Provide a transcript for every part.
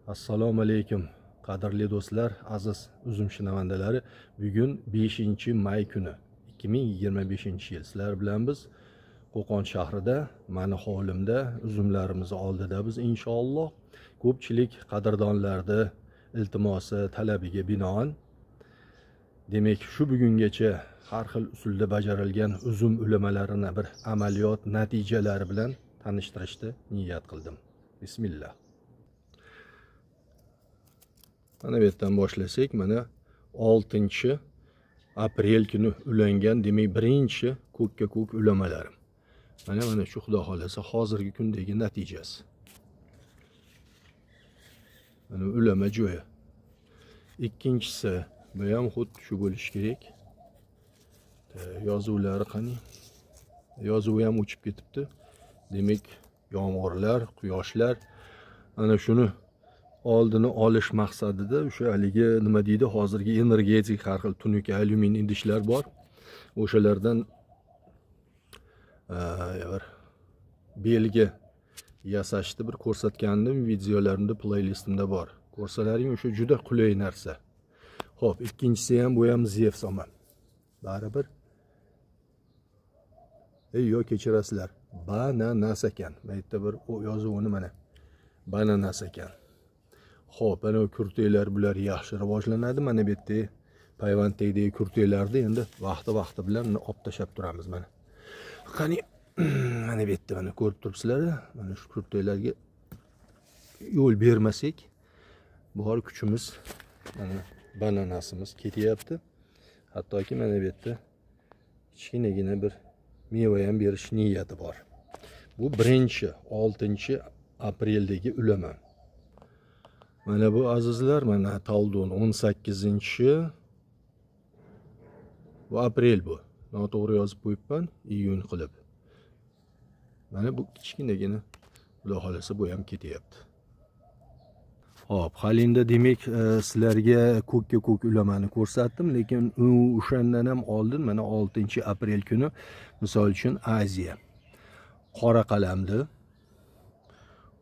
Assalomu alaykum qadrli do'stlar, aziz uzum shinavandalari. Bugun 5-may kuni 2025-yil. Sizlar bilan biz Qo'qon shahrida, mani hovlimda uzumlarimiz oldida biz inshaalloh ko'pchilik qadrdonlarni iltimosi, talabiga binoan, demak shu bugungacha har xil usulda bajarilgan uzum ulamalarini bir amaliyot natijalari bilan tanishtirishni niyat qildim. Bismillah. Mana bu yerdan boshlasak, mana 6 aprel kuni ulangan, demak birinchi ko'kka ko'k ulamalarim. Mana shu xudo xolasa hozirgi kundagi natijasi. Mana ulama joyi. Ikkinchisi, bu ham xuddi shu bo'lishi kerak. Yozuvlari qani? Yozuvi ham o'chib ketibdi. Demak, yomg'irlar, quyoshlar ana shuni oldini olish maqsadida o'sha haligi nima deydi, hozirgi energetik har xil tunuka alyumin idishlar bor. O'shalardan bir belgi yasashni bir ko'rsatgandim, videolarimda, playlistimda bor. Ko'rsalaring o'sha juda qulay narsa. Xo'p, ikkinchisi ham, bu ham Zevs omon. Baribir yo kechirasizlar, bananas ekan. Bu yerda bir yozuvini mana bananas ekan. Xo'p, mana kurtaklar bular yaxshi rivojlanadi. Mana bu yerda payvandagi kurtaklarni endi vaqti-vaqti bilan olib tashlab turamiz mana. Qani mana bu yerda mana ko'rib turibsizlar, mana shu kurtaklarga yo'l bermasak, bor kuchimiz mana bananasimiz ketyapti. Hattoki mana bu yerda kichkinagina bir meva ham berish niyati bor. Bu birinchi 6 apreldagi ulama. Mana bu azizlar, mana Taldon 18 bu aprel bu. Noto'g'ri yozib qo'yibman, iyun qilib. Mana bu kichkinagina, xudo xolasa bu ham ketyapti. Xo'p, hali endi demak sizlarga ko'kka ko'k ulamani ko'rsatdim, lekin o'shandan ham oldin mana 6 aprel kuni misol uchun Aziya qora qalamni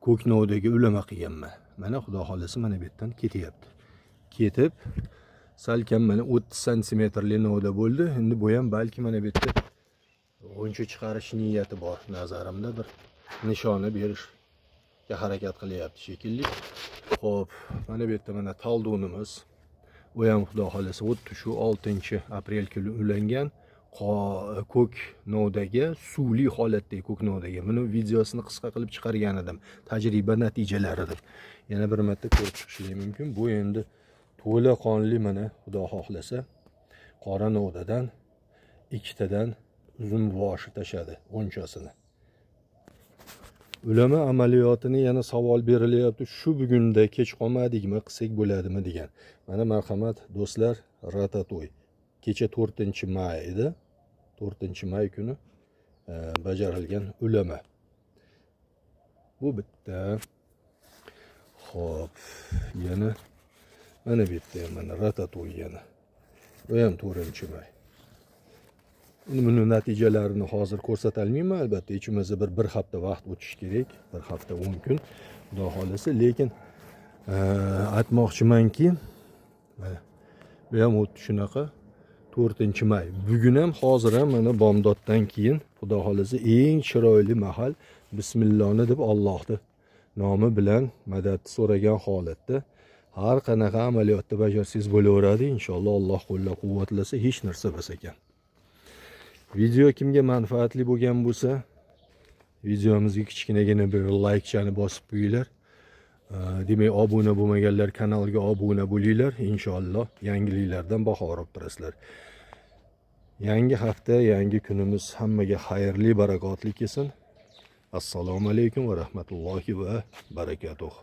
ko'k novdagi ulama qilganman. Mana xudo xolasa mana bu yerdan ketyapti. Ketib salkam mana 30 santimetrli novda bo'ldi. Endi bu ham balki mana bu yerda g'uncha chiqarish niyati bor. Nazarimda bir nishona berishga harakat qilyapti shekilli. Xo'p, mana bu yerda mana Taldonimiz. U ham xudo xolasa xuddi shu 6 aprel kuni ulangan ko'k novdagi, suvli holatdagi ko'k novdagi. Buni videosini qisqa qilib chiqargan edim. Tajriba natijalari deb. Yana bir marta ko'rib chiqishingiz mumkin. Bu endi to'laqonli mana xudo xohlasa qora novdadan ikkitadan uzum boshi tashadi g'unchasini. Ulama amaliyotini yana savol berilyapti. Shu bugunda kech qolmadikmi, qilsak bo'ladimi degan. Mana marhamat do'stlar, ratatoy. Kecha 4-may edi. 4-may kuni bajarilgan ulama. Bu bitta. Xo'p, yana mana bu yerda ham mana ratatoy yana. Bu ham 4-may. Buni natijalarini hozir ko'rsata olmayman albatta. Hech bo'lmasa bir hafta vaqt o'tishi kerak. Bir hafta 10 kun xudo xolasa, lekin aytmoqchimanki, mana bu ham xuddi shunaqa 4-may. Bugun ham hozir ham mana bomdoddan keyin xudo xolasa eng chiroyli mahal bismillahni deb Allohni nomi bilan madad so'ragan holatda har qanaqa amaliyotni bajarsangiz bo'laveradi. Inshaalloh Alloh qo'llab-quvvatlasa hech narsa bas ekan. Video kimga manfaatli bo'lgan bo'lsa, videomizga kichkinagina bir laykchani bosib qo'yinglar. Demak, obuna bo'lmaganlar kanalga obuna bo'linglar. Inshaalloh yangiliklardan boxabar olib turasizlar. Yangi hafta, yangi kunimiz hammaga xayrli, barakotli kelsin. Assalomu alaykum va rahmatullohi va barakatuh.